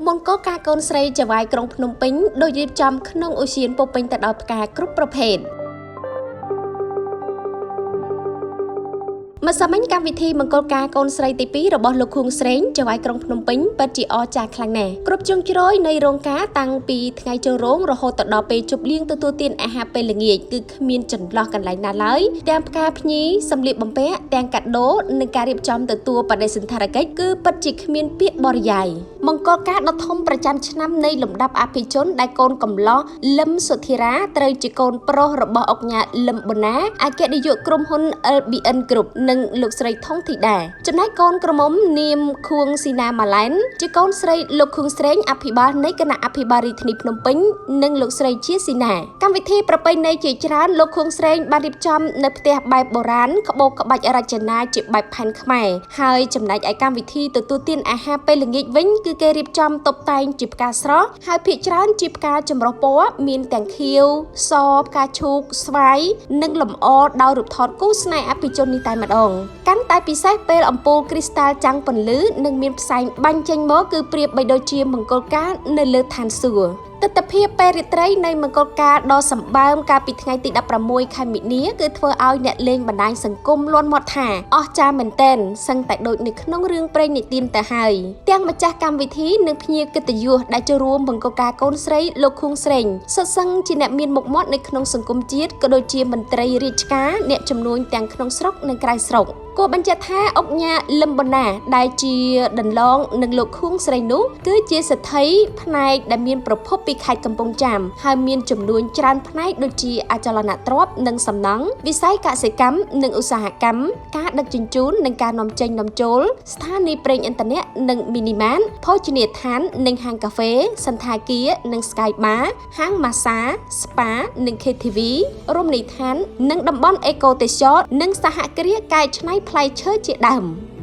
មង្គលការកូនស្រីចៅហ្វាយក្រុងភ្នំពេញដោយរៀបចំក្នុងឧទ្យានពោរពេញទៅដោយផ្កាគ្រប់ប្រភេទ ម្សិលមិញកម្មវិធីមង្គលការកូនស្រីទី2របស់លោកខួងស្រេងចៅហ្វាយក្រុងភ្នំពេញពិតជាអស្ចារ្យខ្លាំងណាស់គ្រប់ជ្រុងជ្រោយនៃរោងការតាំងពីថ្ងៃចូលរោងរហូតទៅដល់ពេលជប់លៀងទទួលទានអាហារពេលល្ងាចគឺគ្មានចន្លោះកន្លែងណាឡើយទាំងផ្កាភ្ញីសម្លៀកបំពាក់ទាំងកាដូនិងការរៀបចំទទួលបដិសណ្ឋារកិច្ចគឺពិតជាគ្មានពាក្យបរិយាយមង្គលការដ៏ធំប្រចាំឆ្នាំនៃលំដាប់អភិជនដែលកូនកំលោះលឹមសុធិរាត្រូវជាកូនប្រុសរបស់ឧកញ៉ាលឹមប៊ុនណាអគ្គនាយកក្រុមហ៊ុន LBN Group និងលោកស្រីថងធីតាចំណែកកូនក្រមុំនាមខួងស៊ីណាម៉ាឡែនជាកូនស្រីលោកខួងស្រេងអភិបាលនៃគណៈអភិបាលរាជធានីភ្នំពេញនិងលោកស្រីជាស៊ីណាកម្មវិធីប្រពៃណីជាច្រើនលោកខួងស្រេងបានរៀបចំនៅផ្ទះបែបបុរាណក្បូរក្បាច់រចនាជាបែបផែនខ្មែរហើយចំណែកឯកម្មវិធីទទួលទានអាហារពេលល្ងាចវិញគឺគេរៀបចំតុបតែងជាផ្កាស្រស់ហើយភាគច្រើនជាផ្កាចម្រុះពណ៌មានទាំងខៀវសផ្កាឈូកស្វាយនិងលម្អដោយរូបថតគូស្នេហ៍អភិជននេះតែម្ដងកាន់តែពិសេសពេលអំពូលគ្រីស្តាល់ចាំងពន្លឺនិងមានផ្សែងបាញ់ចេញមកគឺប្រៀបបីដូចជាមង្គលការនៅលើឋានសួគ៌ទិដ្ឋភាពពេលរាត្រីនៃមង្គលការដ៏សម្បើមកាលពីថ្ងៃទី16ខែមីនាគឺធ្វើឲ្យអ្នកលេងបណ្ដាញសង្គមលាន់មាត់ថាអស្ចារ្យមែនទែនសឹងតែដូចនៅក្នុងរឿងព្រេងនិទានទៅហើយទាំងម្ចាស់កម្មវិធីនិងភ្ញៀវកិត្តិយសដែលចូលរួមមង្គលការកូនស្រីលោកខួងស្រេងសុទ្ធសឹងជាអ្នកមានមុខមាត់នៅក្នុងសង្គមជាតិក៏ដូចជាមន្ត្រីរាជការអ្នកជំនួញទាំងក្នុងស្រុកនិងក្រៅស្រុកគួរបញ្ជាក់ថាឧកញ៉ាលឹមប៊ុនណាដែលជាដន្លងនឹងលោកខួងស្រីនោះគឺជាសេដ្ឋីផ្នែកដែលមានប្រភពពីខេត្តកំពង់ចាមហើយមានចំនួនច្រើនផ្នែកដូចជាអចលនទ្រព្យនិងសំណង់វិស័យកសិកម្មនិងឧស្សាហកម្មការដឹកជញ្ជូននិងការនាំចេញនាំចូលស្ថានីយ៍ប្រេងឥន្ធនៈនិងមីនីម៉ាតភោជនីយដ្ឋាននិងហាងកាហ្វេសណ្ឋាគារនិង Sky Bar ហាងម៉ាសាស្ប៉ានិង KTV រមណីយដ្ឋាននិងតំបន់អេកូទេសចរនិងសហគ្រាសកែច្នៃផ្លែឈើជាដើម។